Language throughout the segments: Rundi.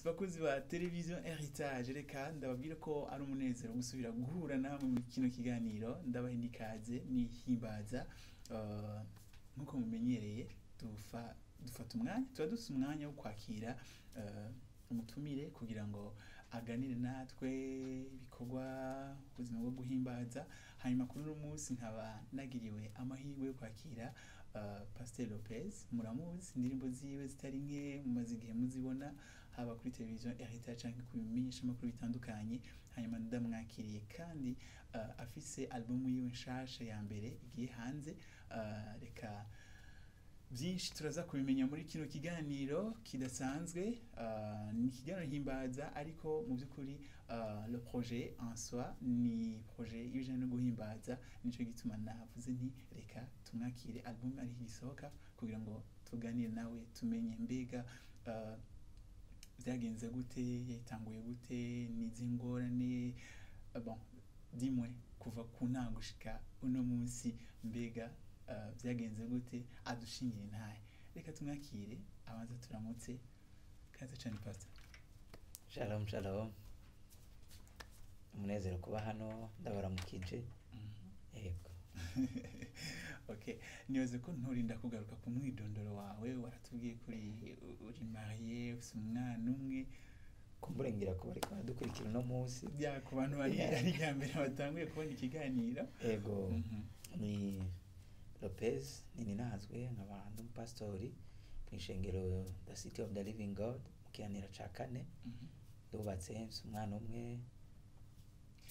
Bakozi ba televiziyo Heritage, reka ndababwire ko ari umunezero gusubira guhura namwe muri kino kiganiro. Ndabaha n'ikaze nihimbaza. Nk'uko mumenyereye, dufata umwanya, tuba dufite umwanya wo kwakira umutumire kugira ngo aganire natwe ibikorwa, ubuzima bwo guhimbaza. Hanyuma kuri uno munsi nkaba nagiriwe amahirwe yo kwakira Pasteur Lopez. Muramuzi, indirimbo ziwe zitari nke mumaze igihe muzibona haba kuri televiziyo Heritage canke ku bimenyeshamakuru bitandukanye. Hanyuma ndamwakiriye kandi afise album yiwe nshasha ya mbere igiye hanze. Reka byinshi turaza kubimenya muri kino kiganiro kidasanzwe. Ni ikiganiro himbaza, ariko mu by'ukuri le projet en soi ni projet y'ibijanye no guhimbaza. Nico gituma navuze nti reka tumwakire, album ari igisohoka, kugira ngo tuganire nawe tumenye mbega byagenze gute, yayitanguye gute, n'izi ngorane, bon, dimwe kuva ku ntango gushika uno munsi, mbega byagenze gute, adushingira intahe. Reka tumwakire abanza turamutse. Kaze cyane, Pastor. Shalom, shalom. Umunezero kuba hano, ndabaramukije. Yego. Okay, nibaze ko nturinda kugaruka ku mwidondoro wawe. Waratubwiye kuri uri marié, ufise umwana umwe. Kumbure ngira ko bariko baradukurikira uno munsi. Ya, ku bantu bari ari irya mbere batanguye kubona ikiganiro. Ego. Ni Lopez Nininahazwe, nkaba ndi umupasitori mw'ishengero The City of the Living God mu Kiranira ca kane. Ndubatse, mfise umwana umwe.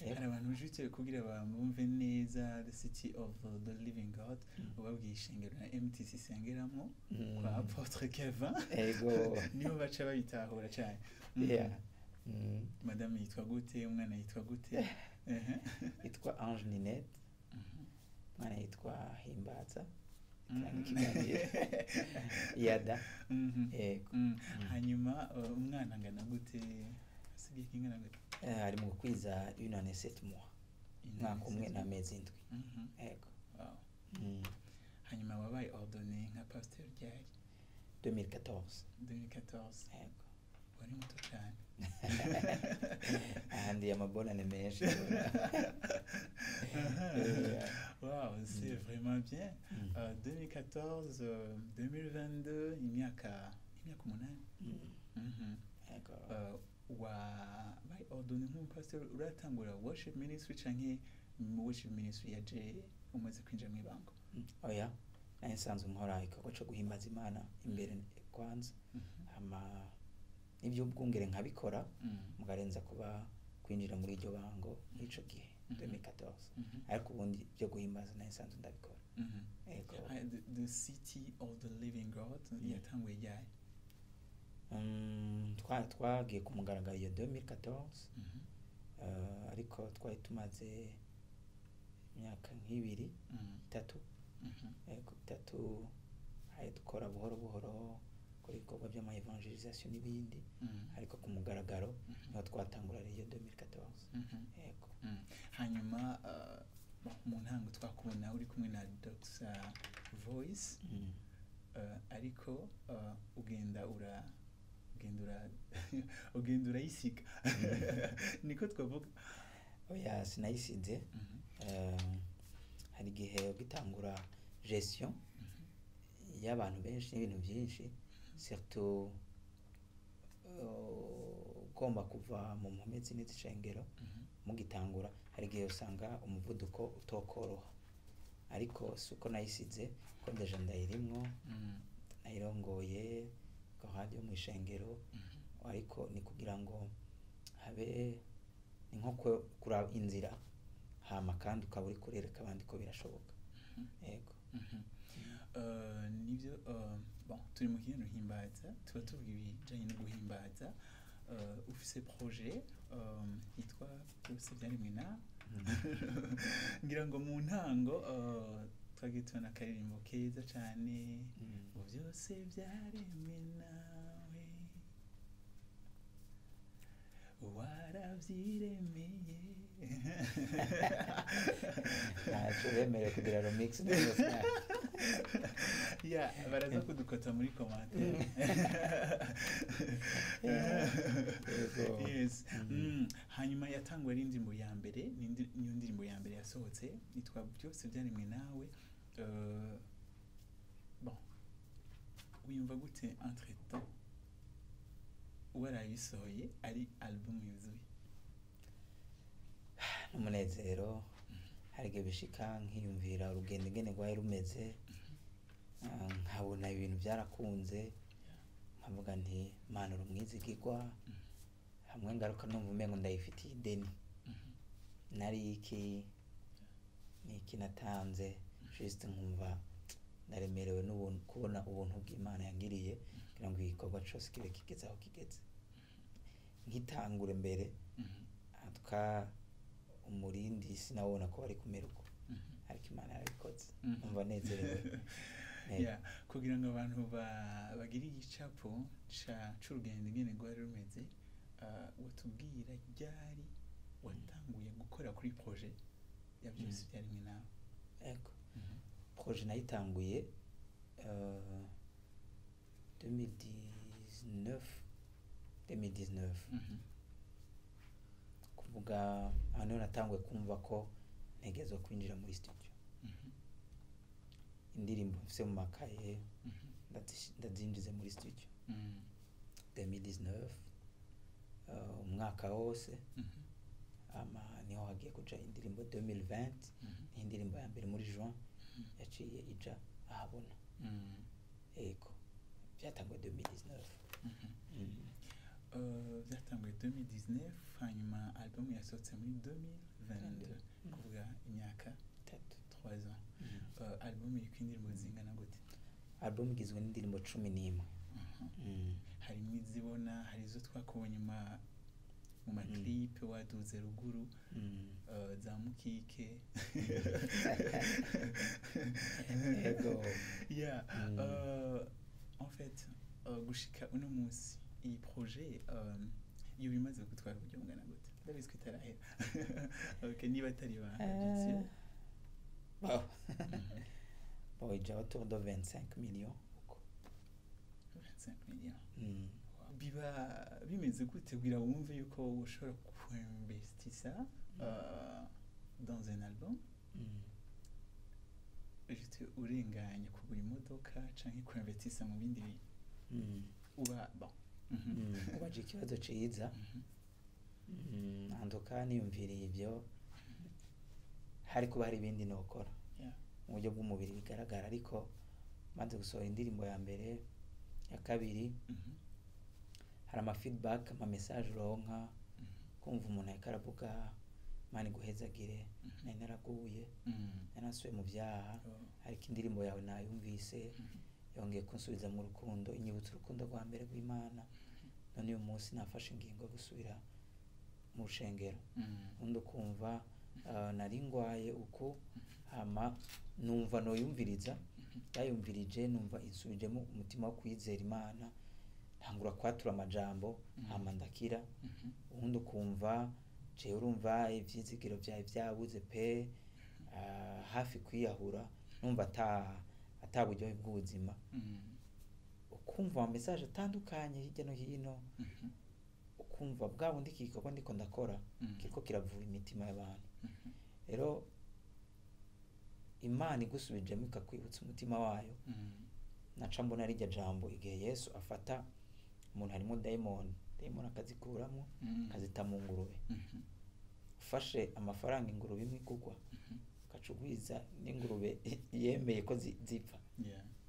Yego. Hari abantu juste kugira bumve neza The City of the Living God, ubabwiye ishengero na MTC isengeramo kwa Apôtre Kevin, nibo baca babitahura cyane. Yeah. Madame yitwa gute? Umwana yitwa gute? Ehe. Yitwa Ange Ninette. Umwana yitwa Himbaza. Ikiganiro yada. Yego. Hanyuma umwana angana gute? Asigaye kingana gute? Ari mu gukwiza une année 7 mois, umwaka umwe n'amezi 7. Yego. Hanyuma wabaye ordonné nka pasteur ryari? 2014. 2014? Yego. Wari muto cyane. Ahandi amabonane menshi. Wow, c'est vraiment bien. 2014, 2022, imyaka 8. Yego. Wabaye ordonné nk'umupasiteri, uratangura worship ministry canke mu worship ministry yaje umaze kwinjira mu ibango? Oya, nari nsanzwe nkora igikorwa co guhimbaza Imana imbere kwanza, hama n'ivy'ubwungere nkabikora, mugarenza kuba kwinjira muri iryo bango muri ico gihe, 2014. Ariko ubundi byo guhimbaza nari nsanzwe ndabikora. Yego. Ah, the City of the Living God yatanguye ryari? Twagiye ku mugaragaro iyo 2014. Ariko twari tumaze imyaka nk'ibiri, itatu. Yego, itatu. Hari dukora buhoro buhoro, gukora ibikorwa by'ama évangélisation n'ibindi, ariko ku mugaragaro niho twatangura iyo 2014. Yego. Hanyuma bon, mu ntango twakubona uri kumwe na Dr Voice, ariko ugenda urayisiga, niko twavuga? Oya, sinayisize. Hari igihe ugitangura gestion y'abantu benshi n'ibintu byinshi, surtout ugomba kuva mu mpome zine z'ishengero, mugitangura hari igihe usanga umuvuduko utokoroha, ariko si uko nayisize, ko déjà ndayirimwo, nayirongoye chorale yo mu ishengero. Ariko ni kugira ngo habe ni nko kuraba inzira, hama kandi ukaba uri kurereka abandi ko birashoboka. Yego. Nibyo. Bon, turi mu kintu himbaza, tuba tuvuga ibijanye no guhimbaza. Ufise projet yitwa Byose Byaremwe Nawe. Ngira ngo mu ntango twagiye tubona akaririmbo keza cane, ngo byose byaremwe nawe, warabyiremeye. Ntacyo bemerewe kugira remix byose. Ya, baraza kudukota muri commentaire. Yego. Yes. Hanyuma yatanguwe ari indirimbo ya mbere, niyo ndirimbo ya mbere yasohotse yitwa Byose Byaremwe Nawe. Bon, wiyumva gute entre temps warayisohoye ari album yuzuye? N'umunezero. Hari igihe bishika nkiyumvira urugendo ingene rwari rumeze, nkabona ibintu byarakunze, nkavuga nti: "Mana, uri umwizigirwa." Hamwe ngaruka numva umengo ndayifitiye ideni, nari iki niki natanze, juste nkumva ndaremerewe n'ubuntu, kubona ubuntu bw'Imana yangiriye kugira ngo igikorwa cose kibe kigeze aho kigeze. Nkitangure mbere atwa umurindi, sinawubona ko wari kumera uko, ariko Imana yarabikoze. Numva nezerewe. Yeah, kugira ngo abantu bagire igicapo c'urugendo ingene rwari rumeze, watubwira ryari watanguye gukora kuri projet ya Byose Byaremwe Nawe? Ego. Projet nayitanguye 2019, 2019. Kuvuga aho niho natanguye kumva ko ntegerezwa kwinjira muri studio. Indirimbo mfise mu makaye ndazinjize muri studio. 2019, umwaka wose. Ama niho hagiye kuja indirimbo 2020. Niho indirimbo ya mbere muri juin yaciye ija ahabona. Ego, byatanguye 2019. Byatanguye 2019, hanyuma album yasohotse muri 2022. Kuvuga imyaka 3. 3 ans. Album iriko indirimbo zingana gute? Album igizwe n'indirimbo 11. Harimo izibona, hari izo twakubonye mu ma clip waduze ruguru, za mukike. Ego. Yeah. En fait, gushika uno munsi iyi projet iyo bimaze gutwara uburyo bungana gute? Ndabizi ko itarahera, okay, niba atari ibanga, bien sûr. Bon. Bon, ija autour de 25 millions uko. 25 millions? Biba bimeze gute kugira wumve yuko ushobora kuinvestisa dans un album, juste urenganya kugura imodoka canke kuinvestisa mu bindi bintu? Uba bon. Ubaje ikibazo ciza. Antuka niyumviriye ibyo, hari kuba hari ibindi nokora mu buryo bw'umubiri bigaragara, ariko maze gusohora indirimbo ya mbere, ya kabiri, hari ama feedback, ama message uronka, kumva umuntu ariko aravuga: "Imana iguhezagire, nari naraguye, nari nasubiye mu byaha, ariko indirimbo yawe nayumvise, yongeye kunsubiza mu rukundo, inyibutsa urukundo rwa mbere rw'Imana. None uyu munsi nafashe ingingo yo gusubira mu rushengero." Undi ukumva: "Nari ngwaye uku, hama numva noyumviriza, yayumvirije, numva insubijemo umutima wo kwizera Imana, ntangura kwatura amajambo, hama ndakira." Ubundi ukumva: "Jewe urumva ivyizigiro vyawe vyabuze pe, hafi kwiyahura, numva ata buryohe bw'ubuzima." Ukumva ama message atandukanye hirya no hino, ukumva bwa bundi iki gikorwa ndiko ndakora kiriko kiravura imitima y'abantu. Rero Imana igusubijemo ikakwibutsa umutima wayo, naca mbona rirya jambo igihe Yesu afata umuntu harimo dayimoni, dayimoni akazikuramo, akazita mu ngurube. Ufashe amafaranga ingurube imwe igugwa, ugaca ugwiza n'ingurube yemeye ko zipfa,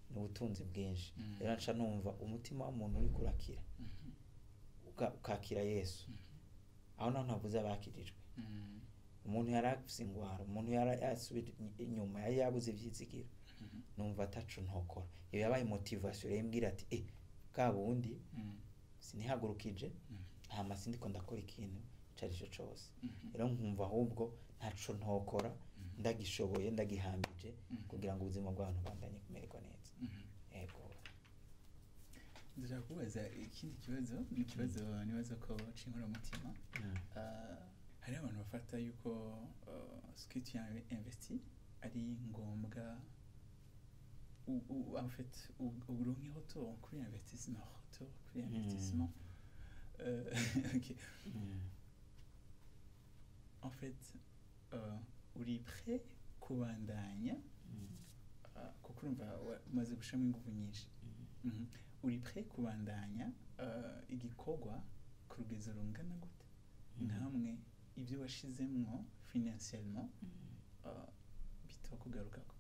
ni ubutunzi bwinshi. Rero nca numva umutima w'umuntu uri kurakira, ukakira Yesu. Aho naho ntavuze abakirijwe. Umuntu yari afise ingwara, umuntu yari yasubiye inyuma, yari yabuze ivyizigiro, numva ataco ntokora. Iyo yabaye motivation rero imbwira ati: "Eh, bwa bundi sinihagurukije, hama sindiko ndakora ikintu ico arico cose." Rero nkumva ahubwo ntaco ntokora, ndagishoboye, ndagihambije, kugira ngo ubuzima bw'abantu bubandanye kumererwa neza. Yego. Ndashaka kubaza ikindi kibazo, ni ikibazo nibaza ko c'inkoramutima. Hariho abantu bafata yuko ce que tu as investi ari ngombwa, en fait uronke retour kuri investissement, retour kuri investissement. Ok. En fait, uri prêt kubandanya, kuko urumva umaze gushiramo ingufu nyinshi. Uri prêt kubandanya igikorwa ku rugezo rungana gute, nkamwe ibyo washizemwo financièrement bitokugarukako?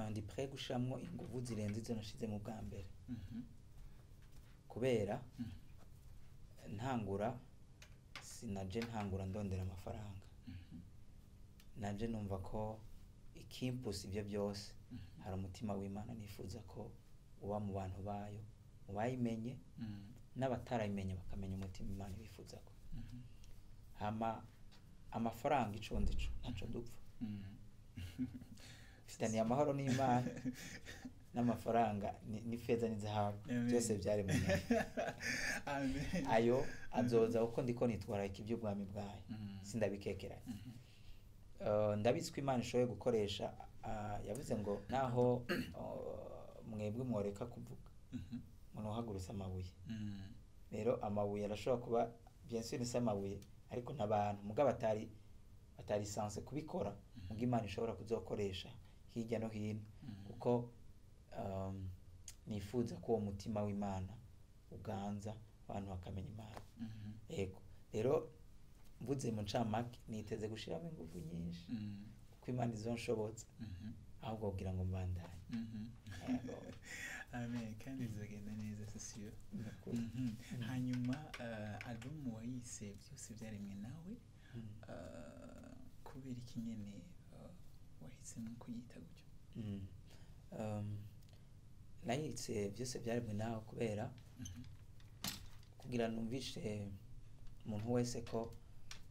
Ndi prêt gushiramwo inguvu zirenze izo nashize mu bwa mbere, kubera ntangura sinaje ntangura ndondera amafaranga. Naje numva ko ikimpusa ibyo byose hari umutima w'Imana nifuza ko uba mu bantu bayo, mu bayimenye n'abatarayimenye bakamenya umutima Imana bifuza ko. Hama amafaranga, ico nzi co ntaco dupfa. Mfitaniye amahoro n'Imana n'amafaranga n'ifeza n'izahabu. Amen. Byose byari mu nyama. Amen. Ayo azoza kuko ndiko nitwararika iby'ubwami bwayo. Sindabikekeranya. Ndabizi ko Imana ishoboye gukoresha, yavuze ngo naho mwebwe mworeka kuvuga, munohagurutse amabuye. Rero amabuye arashobora kuba, bien sûr ni amabuye, ariko n'abantu mugabo batari censé kubikora, muga Imana ishobora kuzokoresha hirya no hino, kuko nifuza ko uwo mutima w'Imana uganza abantu bakamenya Imana. Yego, rero mvuze mu ncamake, niteze gushiramo ingufu nyinshi kuko Imana izonshobotsa, ahubwo kugira ngo mbandanye. Yego. Amen, kandi bizagenda neza, c'est sûr. Ni ukuri. Hanyuma album wayise Byose Byaremwe Nawe. Kubera iki nyene wahisemo kuyita gutyo? Nayitse Byose Byaremwe Nawe kubera kugira numvishe umuntu wese ko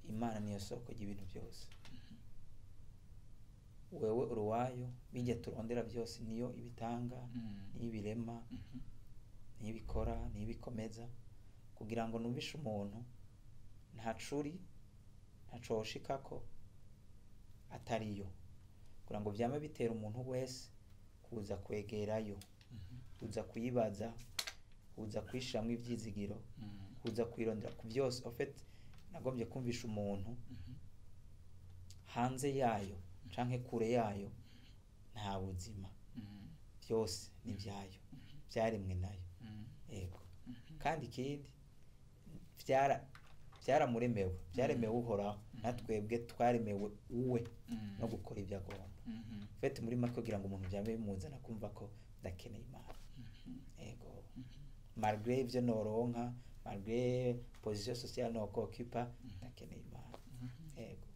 Imana niyo soko ry'ibintu byose. Wewe uruwayo, bijya turondera byose niyo ibitanga, niyo ibirema, niyo ibikora, niyo ibikomeza, kugira ngo numvishe umuntu ntacuri ntaco woshikako atariyo, kugira ngo vyame bitera umuntu wese kuza kwegerayo, kuza kuyibaza, kuza kwishiramwo ivyizigiro, kuza kwirondera ku byose. En fait, nagombye kumvisha umuntu hanze yayo canke kure yayo nta buzima. Byose ni ibyayo, byaremwe nayo. Yego. Kandi ikindi, byaramuremewe, byaremewe Uhoraho, natwebwe twaremewe uwe no gukora ibyo agomba. Fait, muri make, kugira ngo umuntu byame bimuzana kumva ko ndakeneye Imana. Yego, malgré ibyo noronka, malgré position sociale noko occupa, ndakeneye Imana. Yego.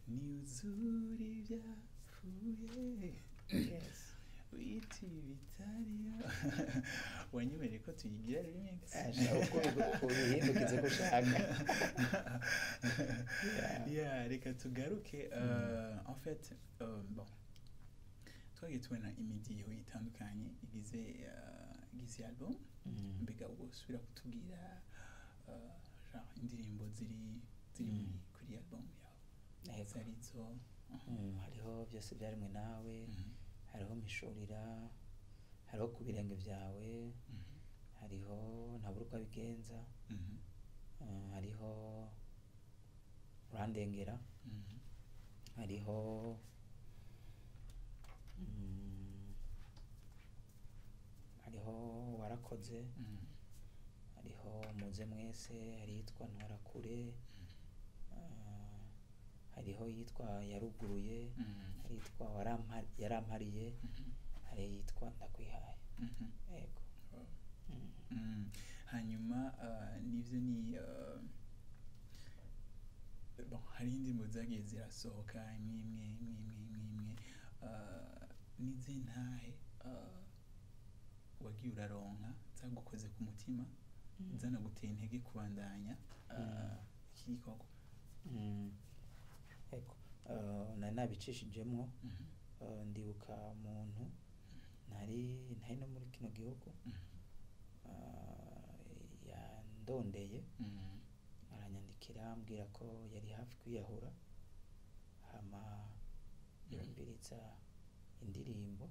Niyuzure ibyapfuye, wita ibitariyo. Wanyemereye ko tuyigira remix? Asha, uko ubihindukize ko ushaka. Yeah. Yeah, reka tugaruke. En fait, bon, twagiye tubona imidiho itandukanye igize album. Mbega ubwo usubira kutubwira genre indirimbo ziri muri kuri album yawe? Yego. Zarizo? Hariho Byose Byaremwe Nawe, hariho Mpishurira, hariho Ku Birenge Byawe, hariho Ntabura Uko Abigenza, hariho Urandengera, hariho hariho Warakoze, hariho Muze Mwese, hari iyitwa Ntwarakure, hariho iyitwa Yaruguruye, hari iyitwa Yarampariye, hari iyitwa Ndakwihaye. Yego. Wow. Hanyuma nivyo ni bon, hari indirimbo zagiye zirasohoka imwe imwe imwe imwe imwe imwe, n'izihe ntahe wagiye uraronka zagukoze ku mutima, zanaguteye intege kubandanya iki gikorwa? Yego. Nari nabicishijemwo. Ndibuka umuntu ntari no muri kino gihugu, yandondeye, aranyandikira ambwira ko yari hafi kwiyahura, hama yumviriza indirimbo,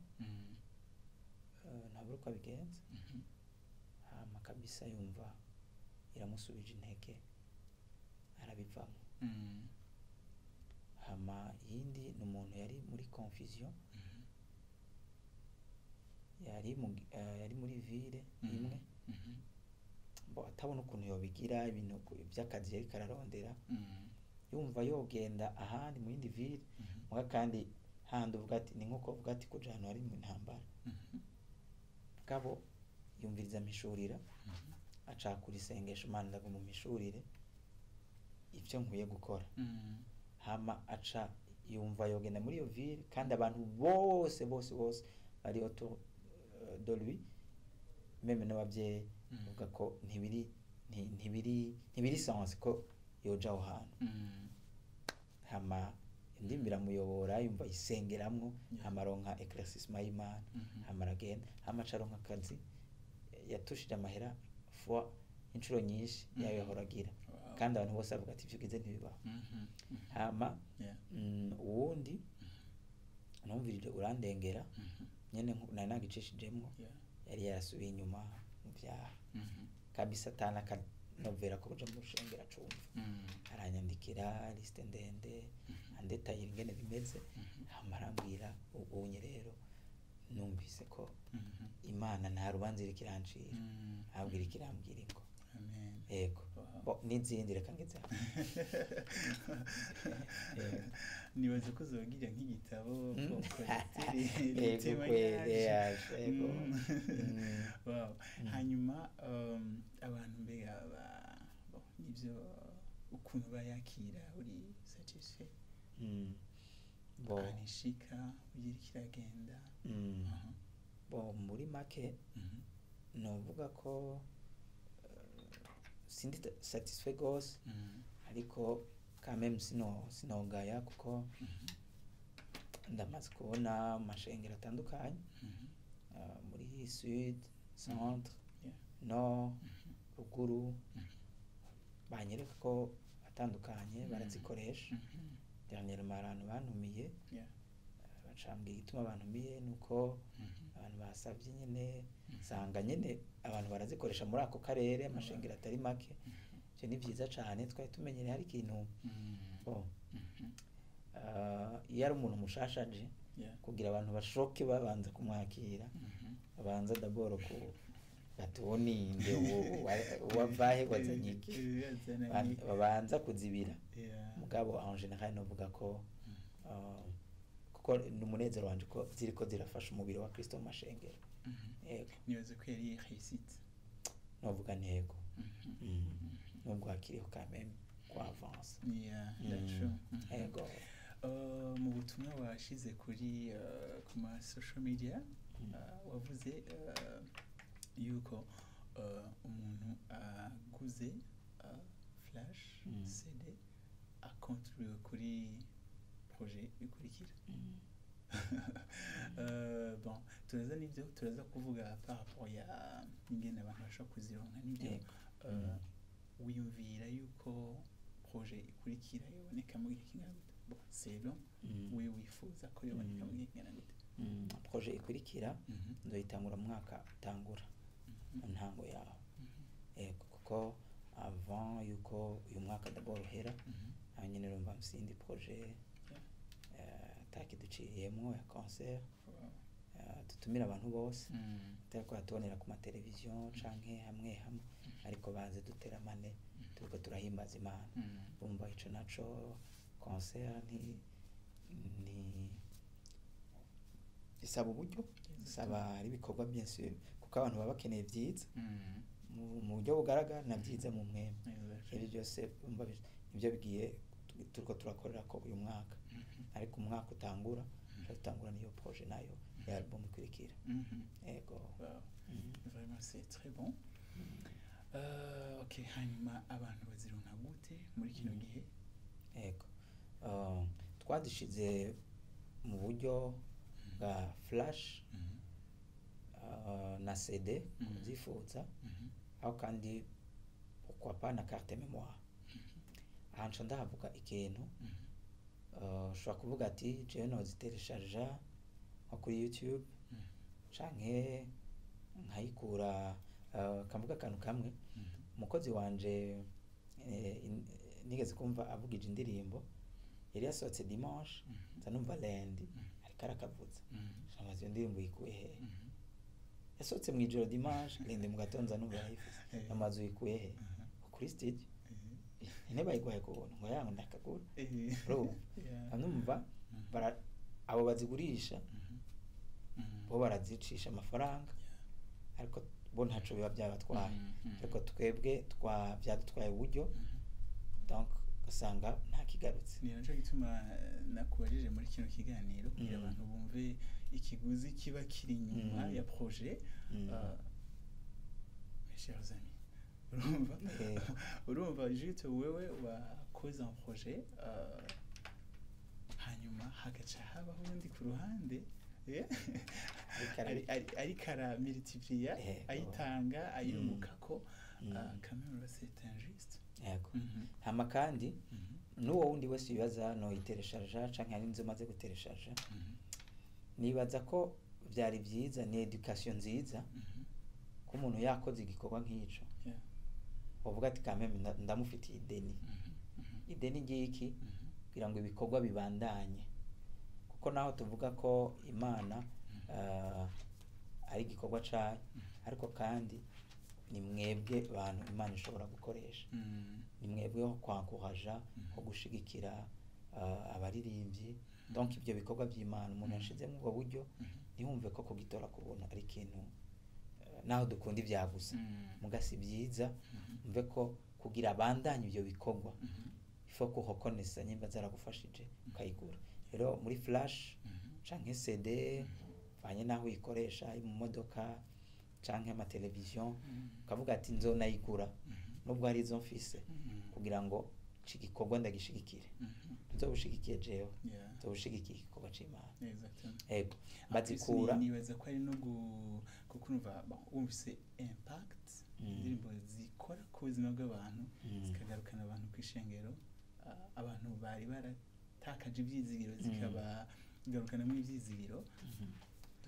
ntabura uko abigenza, hama kabisa. Kabisa yumva iramusubije intege, arabivamo. Hama iyindi ni umuntu yari muri confusion, yari muri ville imwe, bo atabona ukuntu yobigira ibintu by'akazi yariko ararondera, yumva yogenda ahandi mu yindi ville, muga kandi handi uvuga ati ni nkuko uvuga ati kuja ahantu hari mu ntambara. Mugabo yumviriza Mpishurira, acakura isengesho: "Imana, ndagomba umpishurire ivyo nkwiye gukora." Hama aca yumva yogenda muri iyo ville, kandi abantu bose bose bose bari autour de lui, même n'abavyeyi, bavuga ko ntibiri sens ko yoja aho hantu. Hama indimi iramuyobora, yumva isengeramwo, hama aronka éclaircissement y'Imana, hama aragenda, hama aca aronka akazi yatushije amahera fois inshuro nyinshi yayo yahora agira. Kandi abantu bose bavuga ati ivyo ugize ntibibaho. Hama uwundi numvirije Urandengera nyene, nari nagicishijemwo, yari yarasubiye inyuma mu vyaha kabisa, atana akanovera ko kuja mu rushengero acumva. Aranyandikira liste ndende, andetayira ingene bimeze, hama arambwira: "Ubunye rero numvise ko Imana nta rubanza iriko irancira, ahubwo iriko irambwira ingo." Amen. Yego. Wow. Bo n'izindi, reka ngeze aho. Nibaza ko uzogira nk'igitabo pour collecter les Yego kweli, témoignages. Yaje, yego. Wow. Hanyuma abantu mbega bon, nivyo, ukuntu bayakira, uri satisfait? Bo Ahantu ishika ugira kiragenda? Aha. Bo muri make, novuga ko sindi satisfait gose, ariko quand même sinogaya, kuko ndamaze kubona amashengero atandukanye, muri sud, centre, nord, ruguru, banyereka ko atandukanye barazikoresha. Dernièrement abantu bantumiye, bacambwira igituma bantumiye nuko abantu basabye nyene, nsanga nyene abantu barazikoresha muri ako karere, amashengero atari make. Ivyo ni vyiza cane. Twari tumenyereye hari ikintu, bon, iyo ari umuntu mushasha aje, kugira abantu bashoke babanza kumwakira, babanza d'abord ku bati: "Uwo ninde? Wavahe? Wazanye iki?" Yazana iki? Babanza kuzibira. Mugabo en général novuga ko kuko ni umunezero wanje ko ziriko zirafasha umubiri wa Kristo mu mashengero. Yego. Nibaza ko yari réussite. Novuga ntego, nubwo hakiriho quand même ko avance. Yeah, that's true. Yego. Mu butumwa washize kuri ku ma social media, wavuze yuko umuntu aguze flash, CD, akontribuye kuri projet ikurikira. Bon, turaza n'ibyo turaza kuvuga par rapport ya ingene abantu bashobora kuzironka n'ibyo. Yego. Wiyumvira yuko projet ikurikira yoboneka mu gihe kingana gute? Bon, selon we wifuza ko yoboneka mu gihe kingana gute? Projet ikurikira nzoyitangura mu mwaka utangura, mu ntango yawo. Yego, kuko avant yuko uyu mwaka d'abord uhera, aho nyene urumva mfise iyindi projet atakiduciriyemwo ya concert, dutumira abantu bose, atari ko batubonera ku mateleviziyo canke hamwe hamwe, ariko baze duteramane turiko turahimbaza Imana. Urumva ico naco concert ni isaba uburyo, isaba ari ibikorwa bien sûr, kuko abantu baba bakeneye vyiza mu buryo bugaragara na vyiza mu mwema. Ibyo byose urumva nibyo bigiye turiko turakorera ko uyu mwaka, ariko umwaka utangura tuca dutangura niyo projet nayo ya album ikurikira. Yego. Wow. Vraiment, c'est très bon. Ok, hanyuma abantu bazironka gute muri kino gihe? Yego. Twadushize mu buryo bwa flash na CD kubyifuza, aho kandi pourquoi pas na carte mémoire. Aha nca ndahavuga ikintu. Ushobora kuvuga ati jewe nozitereshaja nko kuri YouTube canke nkayikura Kavuga akantu kamwe. Umukozi wanje nigeze kumva avugije indirimbo yari yasohotse dimanche, nza numva lundi ariko arakavuza. Amaze iyo ndirimbo yikuye hehe? Yasohotse mu ijoro dimanche, lundi mu gatondo nza numva arayifise. Amaze uyikuye he? Kuri studio. Intebe bayiguhaye ku buntu? Ngo yango ndakagura. Urumva? Numva abo bazigurisha bo barazicisha amafaranga, ariko bo ntaco biba byabatwaye, ariko twebwe twa byadutwaye uburyo, donc ugasanga nta kigarutse. Ni naco gituma nakubajije muri kino kiganiro kugira abantu bumve ikiguzi kiba kiri inyuma ya projet. Mes chers amis, urumva, urumva juste wewe wakoze un projet, hanyuma hagaca habaho undi ku ruhande Ariko ariko aramultiplier, ayitanga, ayirungukako. Quand même là, c'est injuste. Yego. Hama kandi n'uwo wundi wese wibaza noyitereshaja canke hari inzu maze gutereshaja, nibaza ko vyari vyiza, ni education nziza ko umuntu yakoze igikorwa nk'ico uvuga ati kameme ndamufitiye ideni. Ideni ry'iki? Kugira ngo ibikorwa bibandanye, kuko naho tuvuga ko Imana ari igikorwa cayo, ariko kandi ni mwebwe bantu Imana ishobora gukoresha. Ni mwebwe ho kwankuraja, ho gushigikira abaririmbyi. Donc ibyo bikorwa by'Imana umuntu yashizemo ubwo buryo, ntiyumve ko kugitora kubona ari ikintu, naho dukunda ibya gusa, muga si byiza. Mve ko kugira abandanye ibyo bikorwa, ifo ko reconnaissa nyimba zaragufashije ukayigura. Rero muri flash canke CD, vanye naho uyikoresha, ari mu modoka canke amateleviziyo, ukavuga ati nzonayigura nubwo hari izo mfise, kugira ngo ici gikorwa ndagishigikire. Ntuzobushigikiye jewe, nzobushigikiye igikorwa c'Imana. Ego. En plus, Bazikura nibaza ko ari no kuko urumva, bon, wumvise impact indirimbo zikora ku buzima bw'abantu, zikagarukana abantu ku ishengero, abantu bari baratakaje ibyizigiro zikabagarukanamo ibyizigiro.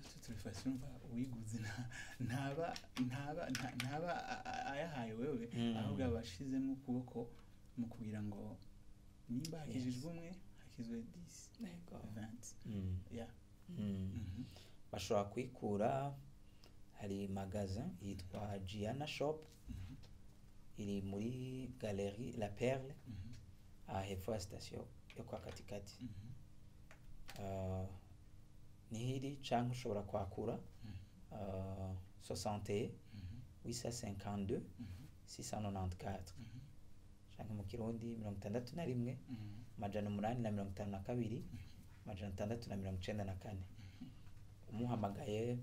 De toute façon, urumva uwiguze ntaba ayahaye wewe, ahubwo aba ashizemo ukuboko mu kugira ngo nimba hakijijwe umwe, hakizwe 10, 20. Yeah. Bashobora kuyikura, hari magasin yitwa Giana Shop, iri muri Galerie La Perle, aha hepfo ya station yo kwa Katikati. Niho iri, canke ushobora kwakura 61 852 694, canke mu Kirundi 61 852 694. Umuhamagaye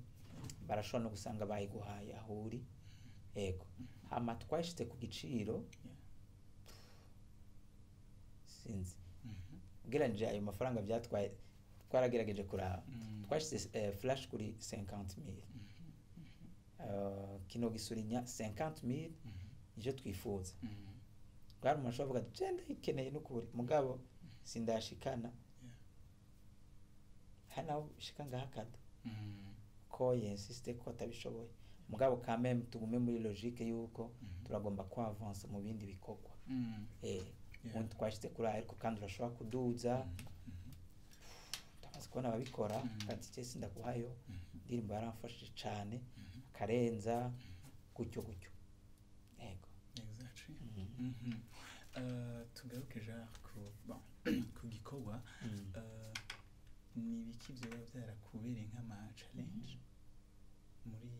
barashobora no gusanga bayiguhaye aho uri. Ego. Hama twashitse ku giciro, sinzi, ugereranije ayo mafaranga byatwaye, twaragerageje kuraba, twashyize flash kuri 50,000, kino gisurinya 50,000, nicyo twifuza. Bwari umuntu ashobora kuvuga ati je ndayikeneye n'ukuri, mugabo sindashikana. Hari naho shika ngaha kado ko yinsiste ko atabishoboye, mugabo quand même tugume muri logique yuko turagomba ko avance mu bindi bikorwa. Ubundi twashyize kuri aya, ariko kandi urashobora kuduza. Tumaze kubona ababikora, kandi je sindaguhayo, indirimbo yaramfashije cane, akarenza gutyo gutyo. Yego. Exactly. Tugaruke genre ku, bon, ku gikorwa. Ni ibiki vyoba vyarakubereye nk'ama challenge muri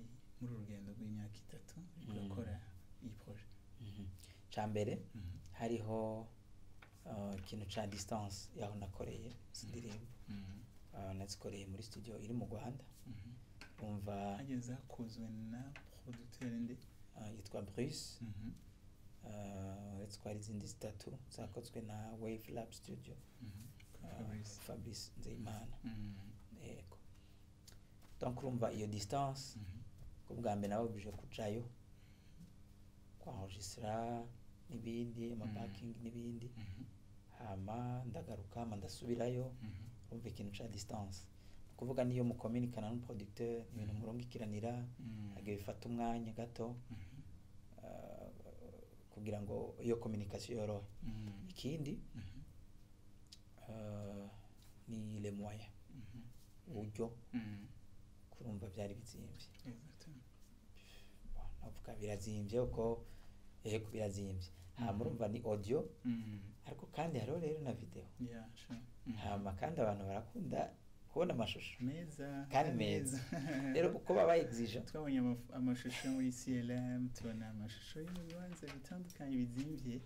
uru rugendo rw'imyaka 3 uriko urakora iyi projet? Ca mbere, hariho ikintu ca distance yaho nakoreye izi ndirimbo. Nazikoreye muri studio iri mu Rwanda. Umva, hageze zakozwe na producteur nde? Yitwa Bruce. Uretse ko hari izindi zitatu zakozwe na Wave Lab Studio. Fabrice. Fabrice Nzeyimana. Yego. Donc urumva iyo distance, ko bwa mbere nababujije kujayo kwenregistra n'ibindi, amaparking n'ibindi, hama ndagaruka, hama ndasubirayo. Urumva ikintu ca distance. Ni Kuvuga niyo mukominikana n'umuproducteur, ni ibintu murungikiranira, agiye bifata umwanya gato kugira ngo iyo communication yorohe. Ikindi ni les moyens, uburyo. Kurumva byari bizimvye. Bon, navuga birazimvye uko, yego birazimvye. Hama urumva ni audio, ariko kandi hariho rero na video. Yeah, sure. Hama kandi abantu barakunda kubona amashusho meza. Kandi meza. Rero uko baba exigent. Twabonye amashusho muri CLM, tubona amashusho yo mu bibanza bitandukanye bizimvye.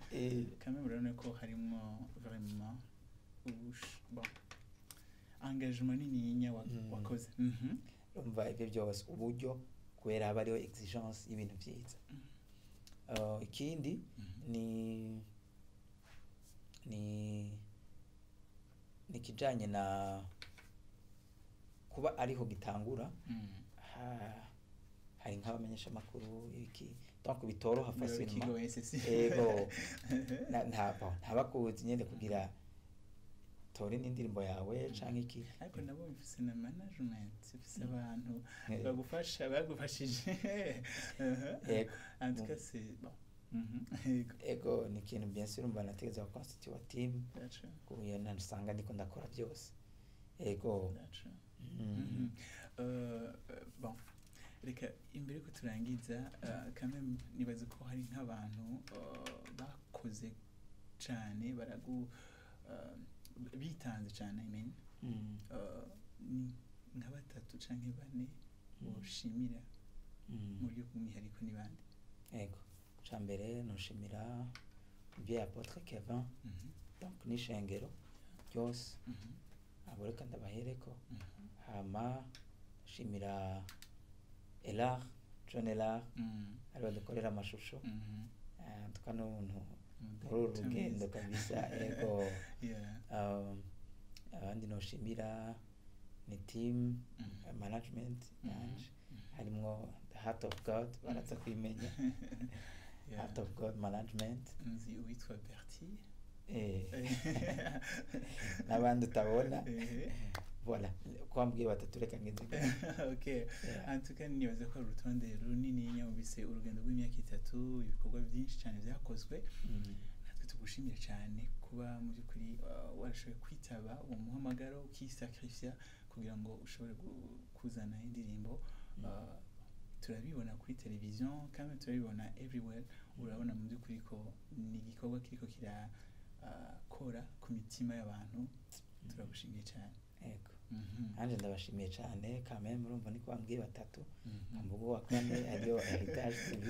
Quand même urabona ko harimwo vraiment bon, engagement nininya wakoze. Urumva ibyo byose, uburyo, kubera haba hariho exigence y'ibintu byiza. Ikindi ni ikijanye na kuba ariho gitangura. Hari nk'abamenyeshamakuru ibiki, donc bitoroha Biba facilement. bikigoye, c'est si. Ego. Ntabwo ntabakuzi nyene kugira tore n'indirimbo yawe canke iki. Ariko nabo bifise na management, bifise abantu bagufasha, bagufashije. Ego. En tout cas, c'est bon. Yego. Ego, ni ikintu bien sûr mba nategerezwa constituer team, That's true. kuburyo nasanga ndiko ndakora byose, ego. That's true. Bon, reka imbere yuko turangiza, quand même nibaza ko hari nk'abantu bakoze cane, baragu bitanze cane, I mean, ni nka batatu canke bane boshimira mu buryo bw'umwihariko, ni bande? Ego, ca mbere noshimira bien apôtre Kevin, donc n'ishengero ryose. Abo reka ndabahereko. Hama shimira Elar, John Elar, ari badukorera amashusho. Tuka n'umuntu muri uru rugendo kabisa, ego. Abandi noshimira ni team management yanje, harimwo The Heart of God, baraza kwimenya. Heart of God Management. Nzi uwitwa Bertie. N'abandi utabona. Voilà, ko wambwiye batatu, reka ngenze. Okay. Yeah. En tout cas nibaza ko ari urutonde runini, nyumvise urugendo rw'imyaka 3, ibikorwa byinshi cyane byakozwe. Natwe tugushimire cyane kuba mu by'ukuri warashoboye kwitaba uwo muhamagaro, ukisacrifiya kugira ngo ushobore kuzana indirimbo. Turabibona kuri televiziyo kandi turabibona everywhere. Urabona mu by'ukuri ko ni igikorwa kiriko kirakora ku mitima y'abantu. Turagushimiye cyane. Ego. Nanjye ndabashimiye cyane. Kameme murumva niko wambwiye batatu, kamvuga uwa kane ariyo Heritage TV.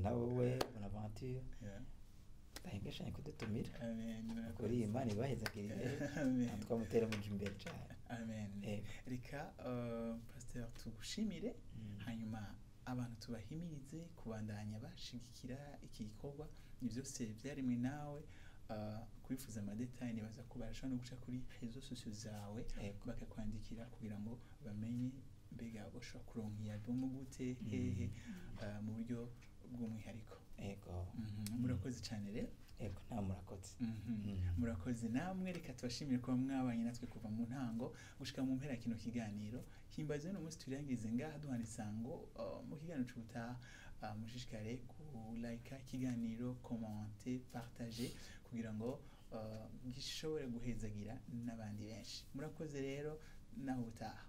Na wowe Bonaventure, ndahengeshanye kudutumira. Amen. Kuri iyi, Imana ibahezagirire. Amen. Twamutere muja imbere cyane. Amen. Ego. Reka pasteur tugushimire, hanyuma abantu tubahimirize kubandanya bashigikira iki gikorwa. Ni byose byaremwe nawe. Kwifuza amadétails, nibaza ko barashobora no guca kuri réseaux sociaux zawe, bakakwandikira kugira ngo bamenye mbega bashobora kuronka iyi album gute, hehe, mu buryo bw'umwihariko. Ego. Murakoze cyane rero. Ego, nawe murakoze. Murakoze namwe. Reka tubashimire kuba mwabanye natwe kuva mu ntango gushika mu mpera ya kino kiganiro. Himbaze uno munsi turangize ngaha, duhana isango mu kiganiro c'ubutaha. Mushishikare kulika ikiganiro, commenter, partager, kugira ngo gishobore guhezagira n'abandi benshi. Murakoze rero, naho ubutaha.